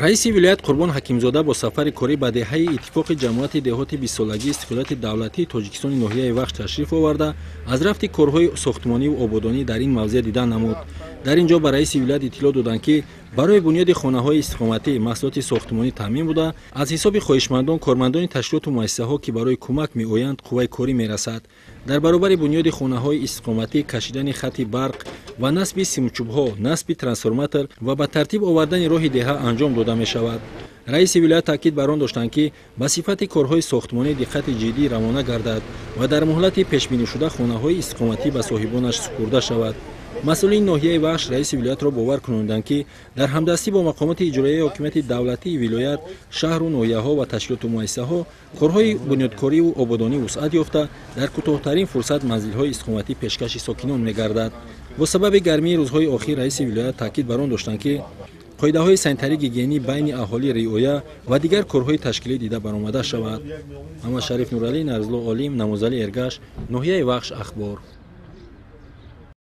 Раиси вилоят Қурбон Ҳакимзода бо сафари корӣ ба деҳаи Иттифоқи ҷамоати деҳоти бистсолагии истиқлолияти давлатии Тоҷикистони ноҳияи Вахш ташриф оварда, аз рафти корҳои сохтмониву ободонӣ дар ин мавзеъ дида намуд. Дар ин ҷо ба раиси вилоят иттилоъ доданд, ки барои бунёди хонаҳои истиқоматӣ маҳсулоти сохтмонӣ таъмин буда, аз ҳисоби хоҳишмандон, кормандони ташкилоту муассисаҳо, ки барои кӯмак меоянд, қувваи корӣ мерасад. Дар баробари бунёди хонаҳои истиқоматӣ, кашидани хати барқ ва насби симчӯбҳо, насби трансформатор ва ба тартиб овардани роҳи деҳа анҷом дода мешавад. Раиси вилоят таъкид бар он доштанд, ки ба сифати корҳои сохтмонӣ диққати ҷиддӣ равона гардад ва дар муҳлати пешбинишуда хонаҳои истиқоматӣ ба соҳибонаш супурда шавад. Масъулини ноҳияи Вахш раиси вилоятро бовар кунонданд, ки дар ҳамдастӣ бо мақомоти иҷроияи ҳокимияти давлатии вилоят, шаҳру ноҳияҳо ва ташкилоту муассисаҳо корҳои бунёдкориву ободонӣ вусъат ёфта, дар кӯтоҳтарин фурсат манзилҳои истиқоматӣ пешкаши сокинон мегардад. Бо сабаби гармии рӯзҳои охир раиси вилоят таъкид бар он доштанд, ки қоидаҳои санитарӣ гигиенӣ байни аҳолӣ риоя ва дигар корҳои ташкилӣ дида баромада шавад. Муҳаммадшариф Нуралӣ, Нарзулло Олим, Намозали Эргаш, ноҳияи Вахш, Ахбор.